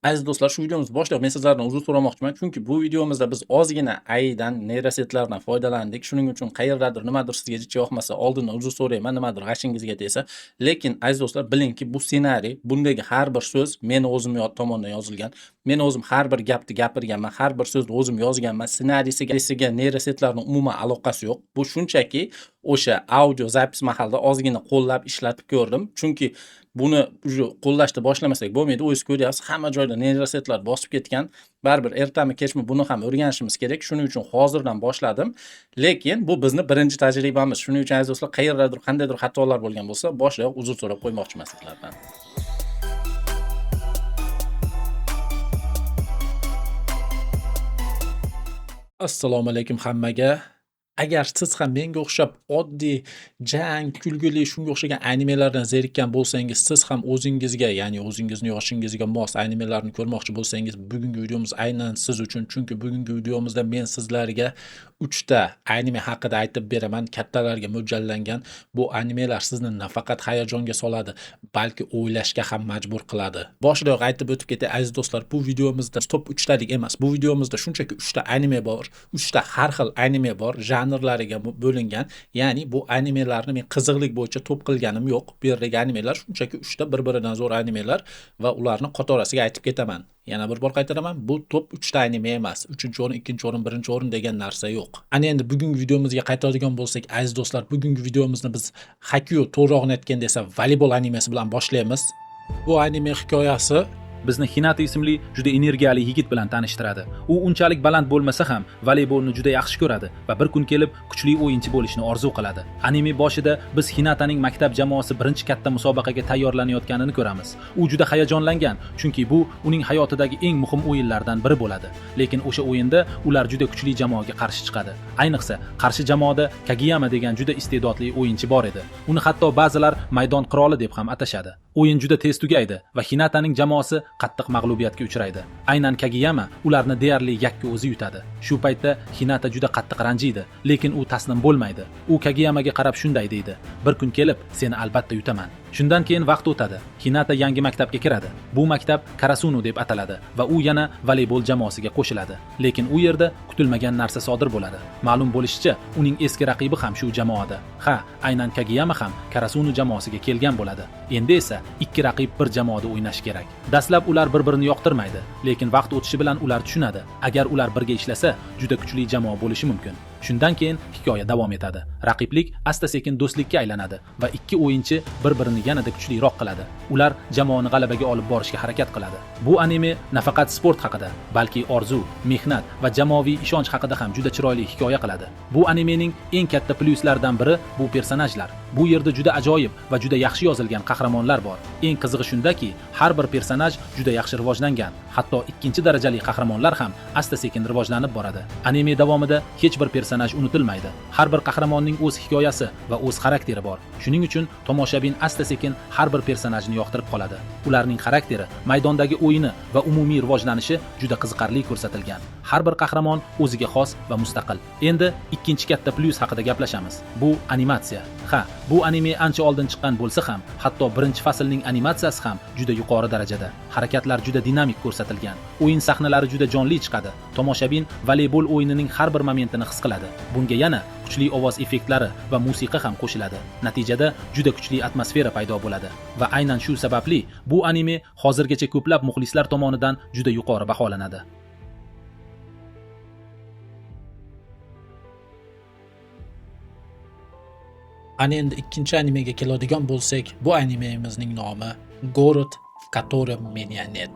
Aziz do'stlar, shu videomizni boshlab men sizlardan uzr so'ramoqchiman, chunki bu videomizda biz ozgina AIdan, neyrosetlardan foydalandik. Shuning uchun qayerdadir nimadir sizga jicha yoqmasa, oldindan uzr so'rayman, nimadir g'ashingizga tegsa. Lekin aziz do'stlar, bilingki, bu ssenariy, bundagi har bir so'z meni o'zim tomonidan yozilgan. Men o'zim har bir gapni gapirganman, har bir so'zni o'zim yozganman. Ssenariysiga neyrosetlarning umuman aloqasi yo'q. Bu shunchaki o'sha audio zapis mahalida ozgina qo'llab ishlatib ko'rdim. Chunki buni уже qo'llashni boshlamasak bo'lmaydi. O'zingiz ko'ryapsiz, hamma joyda neyrosetlar bosib ketgan. Baribir ertami kechmi buni ham o'rganishimiz kerak. Shuning uchun hozirdan boshladim. Lekin bu bizni birinchi tajribamiz. Shuning uchun aziz do'stlar, qayerdadir qandaydir xatolar bo'lgan bo'lsa, boshidayoq uzr so'rab qo'ymoqchiman sizlardan. Assalomu alaykum hammaga. Agar siz ham menga o'xshab oddiy jang, kulgili, shunga o'xshagan animelardan zerikkan bo'lsangiz, siz ham o'zingizga, ya'ni o'zingizni yoshingizga mos animelarni ko'rmoqchi bo'lsangiz, bugungi videomiz aynan siz uchun. Chunki bugungi videomizda men sizlarga 3 ta anime haqida aytib beraman, kattalarga mo'ljallangan. Bu animelar sizni nafaqat hayajonga soladi, balki o'ylashga ham majbur qiladi. Boshidayoq aytib o'tib ketay aziz do'stlar, bu videomizda top 3 talik emas. Bu videomizda shunchaki 3 ta anime bor, 3 ta har xil anime bor, janrlariga bo'lingan. Ya'ni bu animelarni men qiziqlik bo'yicha to'p qilganim yo'q. Bu yerdagi animelar shunchaki 3 ta bir-biridan zo'r animelar va ularni qatorasiga aytib ketaman. Yana bir bor qaytaraman, bu top 3 ta anime emas. 3-o'rin, 2-o'rin, 1-o'rin degan narsa yo'q. Ana endi bugungi videomizga qaytadigan bo'lsak, aziz do'stlar, bugungi videomizni biz Haikyuu, to'g'rirog'ini aytganda esa voleybol animesi bilan boshlaymiz. Bu anime hikoyasi bizni Hinata ismli juda energiyali yigit bilan tanishtiradi. U unchalik baland bo'lmasa ham voleybolni juda yaxshi ko'radi va bir kun kelib kuchli o'yinchi bo'lishni orzu qiladi. Anime boshida biz Hinataning maktab jamoasi birinchi katta musobaqaga tayyorlanayotganini ko'ramiz. U juda hayajonlangan, chunki bu uning hayotidagi eng muhim o'yinlardan biri bo'ladi. Lekin o'sha o'yinda ular juda kuchli jamoaga qarshi chiqadi. Ayniqsa, qarshi jamoada Kageyama degan juda iste'dodli o'yinchi bor edi. Uni hatto ba'zilar maydon qiroli deb ham atashadi. O'yin juda tez tugaydi va Hinataning jamoasi qattiq mag'lubiyatga uchraydi. Aynan Kageyama ularni deyarli yakka o'zi yutadi. Shu paytda Hinata juda qattiq ranjiydi, lekin u taslim bo'lmaydi. U Kageyamaga qarab shunday deydi: "Bir kun kelib seni albatta yutaman." Shundan keyin vaqt o'tadi. Hinata yangi maktabga kiradi. Bu maktab Karasuno deb ataladi va u yana voleybol jamoasiga qo'shiladi. Lekin u yerda kutilmagan narsa sodir bo'ladi. Ma'lum bo'lishicha, uning eski raqibi ham shu jamoada. Ha, aynan Kageyama ham Karasuno jamoasiga kelgan bo'ladi. Endi esa ikki raqib bir jamoada o'ynashi kerak. Dastlab ular bir-birini yoqtirmaydi, lekin vaqt o'tishi bilan ular tushunadi. Agar ular birga ishlasa, juda kuchli jamoa bo'lishi mumkin. Shundan keyin hikoya davom etadi. Raqiblik asta-sekin do'stlikka aylanadi va ikki o'yinchi bir-birini yanada kuchliroq qiladi. Ular jamoani g'alabaga olib borishga harakat qiladi. Bu anime nafaqat sport haqida, balki orzu, mehnat va jamoaviy ishonch haqida ham juda chiroyli hikoya qiladi. Bu animening eng katta plyuslaridan biri bu personajlar. Bu yerda juda ajoyib va juda yaxshi yozilgan qahramonlar bor. Eng qizig'i shundaki, har bir personaj juda yaxshi rivojlangan. Hatto ikkinchi darajali qahramonlar ham asta-sekin rivojlanib boradi. Anime davomida hech bir personaj unutilmaydi. Har bir qahramonning o'z hikoyasi va o'z xarakteri bor. Shuning uchun tomoshabin asta-sekin har bir personajni yoqtirib qoladi. Ularning xarakteri, maydondagi o'yini va umumiy rivojlanishi juda qiziqarli ko'rsatilgan. Har bir qahramon o'ziga xos va mustaqil. Endi ikkinchi katta plyus haqida gaplashamiz. Bu animatsiya. Ha, bu anime ancha oldin chiqqan bo'lsa ham, hatto birinchi faslning animatsiyasi ham juda yuqori darajada. Harakatlar juda dinamik ko'rsatilgan. O'yin sahnalari juda jonli chiqadi. Tomoshabin voleybol o'yinining har bir momentini his qiladi. Bunga yana kuchli ovoz effektlari va musiqa ham qo'shiladi. Natijada juda kuchli atmosfera paydo bo'ladi. Va aynan shu sababli bu anime hozirgacha ko'plab muxlislar tomonidan juda yuqori baholanadi. Ana endi ikkinchi animega keladigan bo'lsak, bu animemizning nomi Город, в котором меня нет.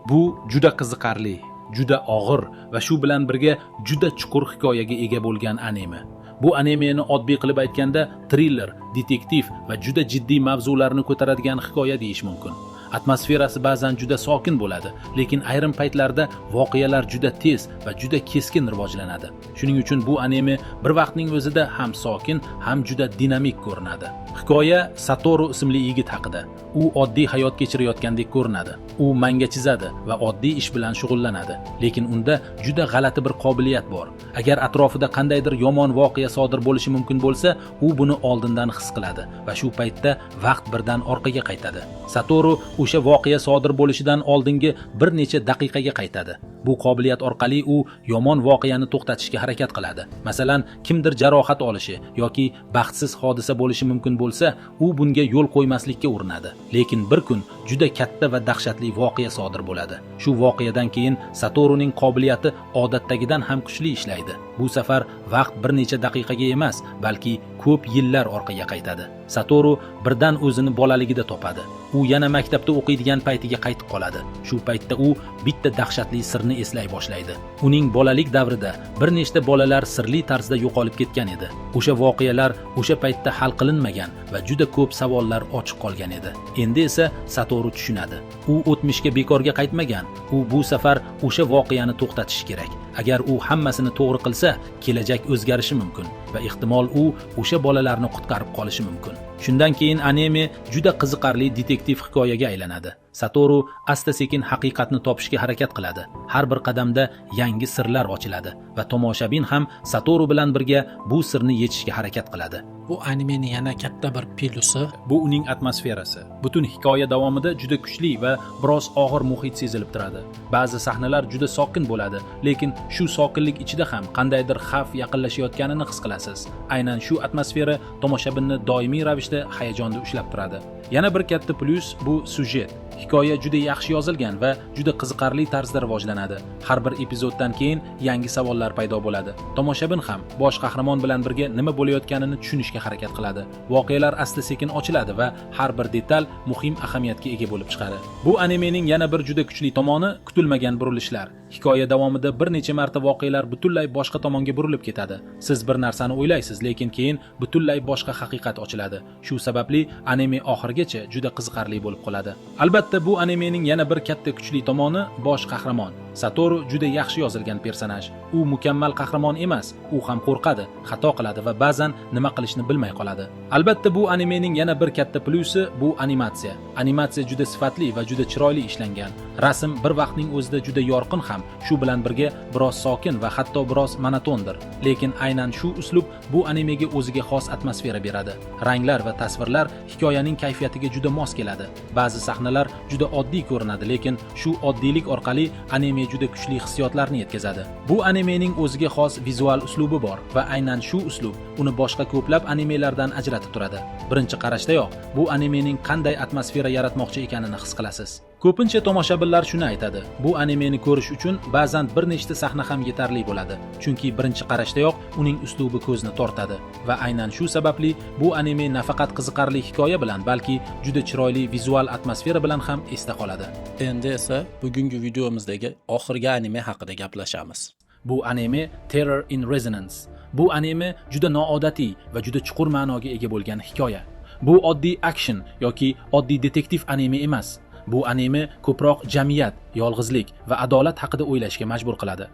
Bu juda qiziqarli, juda og'ir va shu bilan birga juda chuqur hikoyaga ega bo'lgan anime. Bu animeni oddiy qilib aytganda triller, detektiv va juda jiddiy mavzularni ko'taradigan hikoya deyish mumkin. Atmosferasi ba'zan juda sokin bo'ladi, lekin ayrim paytlarda voqealar juda tez va juda keskin rivojlanadi. Shuning uchun bu anime bir vaqtning o'zida ham sokin, ham juda dinamik ko'rinadi. Hikoya Satoru ismli yigit haqida. U oddiy hayot kechirayotgandek ko'rinadi. U manga chizadi va oddiy ish bilan shug'ullanadi. Lekin unda juda g'alati bir qobiliyat bor. Agar atrofida qandaydir yomon voqea sodir bo'lishi mumkin bo'lsa, u buni oldindan his qiladi va shu paytda vaqt birdan orqaga qaytadi. Satoru o'sha voqea sodir bo'lishidan oldingi bir necha daqiqaga qaytadi. Bu qobiliyat orqali u yomon voqeani to'xtatishga harakat qiladi. Masalan, kimdir jarohat olishi yoki baxtsiz hodisa bo'lishi mumkin bo'lsa, u bunga yo'l qo'ymaslikka urinadi. Lekin bir kun juda katta va dahshatli voqea sodir bo'ladi. Shu voqeadan keyin Satoruning qobiliyati odatdagidan ham kuchli ishlaydi. Bu safar vaqt bir necha daqiqaga emas, balki ko'p yillar orqaga qaytadi. Satoru birdan o'zini bolaligida topadi. U yana maktabda o'qiydigan paytiga qaytib qoladi. Shu paytda u bitta dahshatli sirni eslay boshlaydi. Uning bolalik davrida bir nechta bolalar sirli tarzda yo'qolib ketgan edi. O'sha voqealar o'sha paytda hal qilinmagan va juda ko'p savollar ochiq qolgan edi. Endi esa Satoru tushunadi. U o'tmishga bekorga qaytmagan. U bu safar o'sha voqeani to'xtatishi kerak. Agar u hammasini to'g'ri qilsa, kelajak o'zgarishi mumkin va ehtimol u o'sha bolalarni qutqarib qolishi mumkin. Shundan keyin anime juda qiziqarli detektiv hikoyaga aylanadi. Satoru asta-sekin haqiqatni topishga harakat qiladi. Har bir qadamda yangi sirlar ochiladi va tomoshabin ham Satoru bilan birga bu sirni yechishga harakat qiladi. Bu animeni yana katta bir plyusi Bu uning atmosferasi. Butun hikoya davomida juda kuchli va biroz og'ir muhit sezilib turadi. Ba'zi sahnalar juda sokin bo'ladi, lekin shu sokinlik ichida ham qandaydir xavf yaqinlashayotganini his qilasiz. Aynan shu atmosfera tomoshabinni doimiy ravishda hayajonda ushlab turadi. Yana bir katta plyus bu syujet. Hikoya juda yaxshi yozilgan va juda qiziqarli tarzda rivojlanadi. Har bir epizoddan keyin yangi savollar paydo bo'ladi. Tomoshabin ham bosh qahramon bilan birga nima bo'layotganini tushunishga harakat qiladi. Voqealar asta-sekin ochiladi va har bir detal muhim ahamiyatga ega bo'lib chiqadi. Bu animening yana bir juda kuchli tomoni kutilmagan burilishlar. Hikoya davomida bir necha marta voqealar butunlay boshqa tomonga burilib ketadi. Siz bir narsani o'ylaysiz, lekin keyin butunlay boshqa haqiqat ochiladi. Shu sababli anime oxirigacha juda qiziqarli bo'lib qoladi. Albatta, bu animening yana bir katta kuchli tomoni bosh qahramon. Satoru juda yaxshi yozilgan personaj. U mukammal qahramon emas, u ham qo'rqadi, xato qiladi va ba'zan nima qilishni bilmay qoladi. Albatta, bu animening yana bir katta plyusi bu animatsiya. Animatsiya juda sifatli va juda chiroyli ishlangan. Rasm bir vaqtning o'zida juda yorqin ham, shu bilan birga biroz sokin va hatto biroz monotondir. Lekin aynan shu uslub bu animega o'ziga xos atmosfera beradi. Ranglar va tasvirlar hikoyaning kayfiyatiga juda mos keladi. Ba'zi sahnalar juda oddiy ko'rinadi, lekin shu oddiylik orqali anime juda kuchli hissiyotlarni yetkazadi. Bu animening o'ziga xos vizual uslubi bor va aynan shu uslub uni boshqa ko'plab animelardan ajratib turadi. Birinchi qarashdayoq bu animening qanday atmosfera yaratmoqchi ekanini his qilasiz. Ko'pincha tomoshabinlar shuni aytadi. Bu animeni ko'rish uchun ba'zan bir nechta sahna ham yetarli bo'ladi. Chunki birinchi qarashdayoq uning uslubi ko'zni tortadi va aynan shu sababli bu anime nafaqat qiziqarli hikoya bilan, balki juda chiroyli vizual atmosfera bilan ham esda qoladi. Endi esa bugungi videomizdagi oxirgi anime haqida gaplashamiz. Bu anime Terror in Resonance. Bu anime juda noodatiy va juda chuqur ma'noga ega bo'lgan hikoya. Bu oddiy action yoki oddiy detektiv anime emas. Bu anime ko'proq jamiyat, yolg'izlik va adolat haqida o'ylashga majbur qiladi.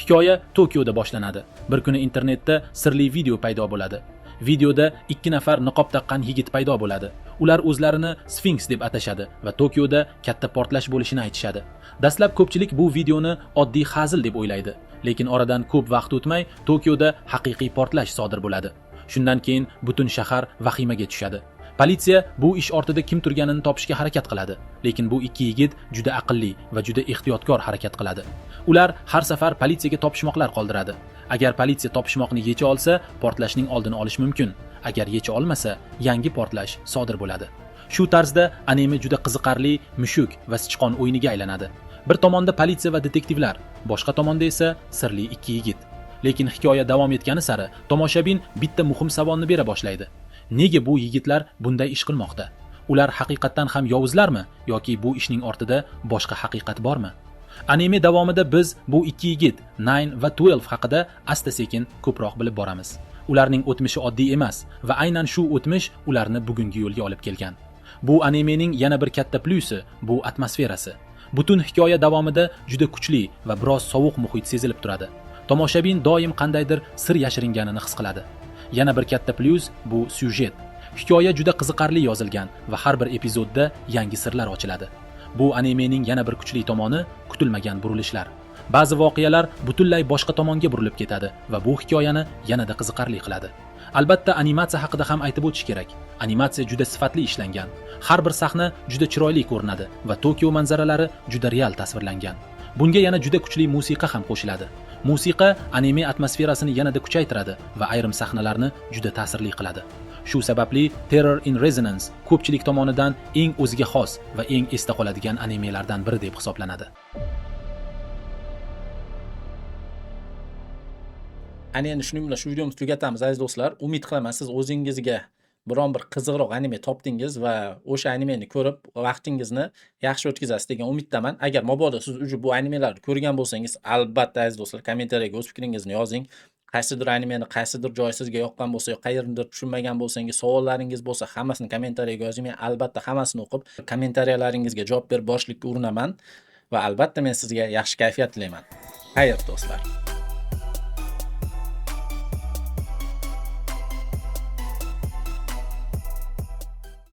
Hikoya Tokioda boshlanadi. Bir kuni internetda sirli video paydo bo'ladi. Videoda ikki nafar niqob taqqan yigit paydo bo'ladi. Ular o'zlarini Sphinx deb atashadi va Tokioda katta portlash bo'lishini aytishadi. Dastlab ko'pchilik bu videoni oddiy hazil deb o'ylaydi, lekin oradan ko'p vaqt o'tmay Tokioda haqiqiy portlash sodir bo'ladi. Shundan keyin butun shahar vahimaga tushadi. Politsiya bu ish ortida kim turganini topishga harakat qiladi, lekin bu ikki yigit juda aqlli va juda ehtiyotkor harakat qiladi. Ular har safar politsiyaga topishmoqlar qoldiradi. Agar politsiya topishmoqni yecha olsa, portlashning oldini olish mumkin. Agar yecha olmasa, yangi portlash sodir bo'ladi. Shu tarzda anime juda qiziqarli mushuk va sichqon o'yiniga aylanadi. Bir tomonda politsiya va detektivlar, boshqa tomonda esa sirli ikki yigit. Lekin hikoya davom etgani sari tomoshabin bitta muhim savolni bera boshlaydi. Nega bu yigitlar bunday ish qilmoqda? Ular haqiqatdan ham yovuzlarmi yoki bu ishning ortida boshqa haqiqat bormi? Anime davomida biz bu ikki yigit Nine va 12 haqida asta-sekin ko'proq bilib boramiz. Ularning o'tmishi oddiy emas va aynan shu o'tmish ularni bugungi yo'lga olib kelgan. Bu animening yana bir katta plyusi bu atmosferasi. Butun hikoya davomida juda kuchli va biroz sovuq muhit sezilib turadi. Tomoshabin doim qandaydir sir yashiringanini his qiladi. Yana bir katta plyus bu syujet. Hikoya juda qiziqarli yozilgan va har bir epizodda yangi sirlar ochiladi. Bu animening yana bir kuchli tomoni kutilmagan burilishlar. Ba'zi voqealar butunlay boshqa tomonga burilib ketadi va bu hikoyani yanada qiziqarli qiladi. Albatta, animatsiya haqida ham aytib o'tish kerak. Animatsiya juda sifatli ishlangan. Har bir sahna juda chiroyli ko'rinadi va Tokio manzaralari juda real tasvirlangan. Bunga yana juda kuchli musiqa ham qo'shiladi. Musiqa anime atmosferasini yanada kuchaytiradi va ayrim sahnalarni juda ta'sirli qiladi. Shu sababli Terror in Resonance ko'pchilik tomonidan eng o'ziga xos va eng esda qoladigan animelardan biri deb hisoblanadi. Ana endi shuning bilan shu videomizni tugatamiz, aziz do'stlar. Umid qilaman, siz o'zingizga biron bir qiziqroq anime topdingiz va o'sha animeni ko'rib vaqtingizni yaxshi o'tkazasiz degan umiddaman. Agar mabodo siz уже bu animelarni ko'rgan bo'lsangiz, albatta, aziz do'stlar, kommentariyaga o'z fikringizni yozing. Qaysidir animeni qaysidir joyi sizga yoqqan bo'lsa, yo qayernidir tushunmagan bo'lsangiz, savollaringiz bo'lsa, hammasini kommentariyaga yozing. Men albatta hammasini o'qib, kommentariyalaringizga javob berib borishlikka urinaman va albatta men sizga yaxshi kayfiyat tilayman. Xayr, do'stlar.